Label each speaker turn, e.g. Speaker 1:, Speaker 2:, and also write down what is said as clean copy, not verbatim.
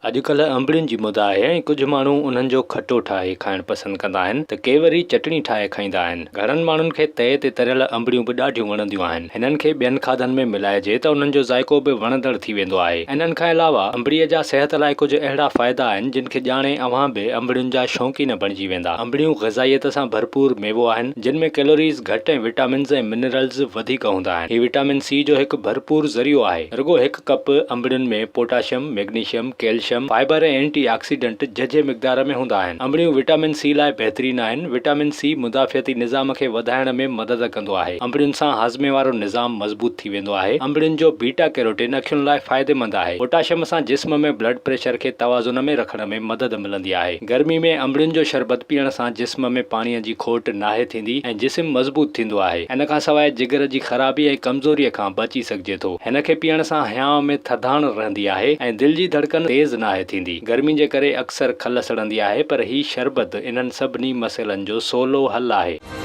Speaker 1: اڄڪلهه انبڙين جي مد آهي ۽ ڪجهه ماڻهو انهن جو کٽو ٺاهي کائڻ پسند ڪندا آهن ته ڪي وري چٽڻي ٺاهي کائيندا آهن. گهڻن ماڻهن کي تئي تي تريل انبڙيون به ڏاڍيون وڻنديون آهن. هنن کي ٻين کاڌن ۾ ملائجي ته انهن جو ذائقو به وڻندڙ ٿي ويندو آهي. انهن کان علاوه انبڙيء جا صحت لاء ڪجهه اهڙا فائدا آهن جن کي ڄاڻي اوهان به انبڙين جا شوقين بڻجي ويندا. انبڙيون غذائيت سان ڀرپور ميوو آهن جن ۾ ڪيلوريز گهٽ ۽ وٽامنز ۽ منرلز وڌيڪ هوندا آهن. هي وٽامن سي جو هڪ ڀرپور ذريعو آهي. رڳو هڪ ڪپ انبڙين ۾ potassium, magnesium, calcium, fibre ۽ antioxidant جهجهي مقدار ۾ هوندا آهن. انبڙيون وٽامن سي لاء بهترين آهن. وٽامن سي مدافعتي نظام کي وڌائڻ ۾ مدد ڪندو آهي. انبڙين سان هاضمي وارو نظام مضبوط ٿي ويندو آهي. انبڙين جو بيٽا ڪيروٽين اکين لاء فائديمند آهي. پوٽاشيم سان جسم ۾ بلڊ پريشر کي توازن ۾ رکڻ ۾ مدد ملندي آهي. گرمي ۾ انبڙين جو شربت پيئڻ سان جسم ۾ پاڻي جي کوٽ ناهي ٿيندي ۽ جسم مضبوط ٿيندو آهي. ان کان سواء جگر جي خرابي ۽ ڪمزوري کان بچي سگهجي ٿو. هن کي پيئڻ سان هيانء ۾ ٿڌاڻ رهندي آهي ۽ دل جي ڌڙڪن تيز ناهي ٿيندي. گرمي جي ڪري اڪثر کل سڙندي آهي پر هي شربت انهن سڀني مسئلن جو سولو حل آهي.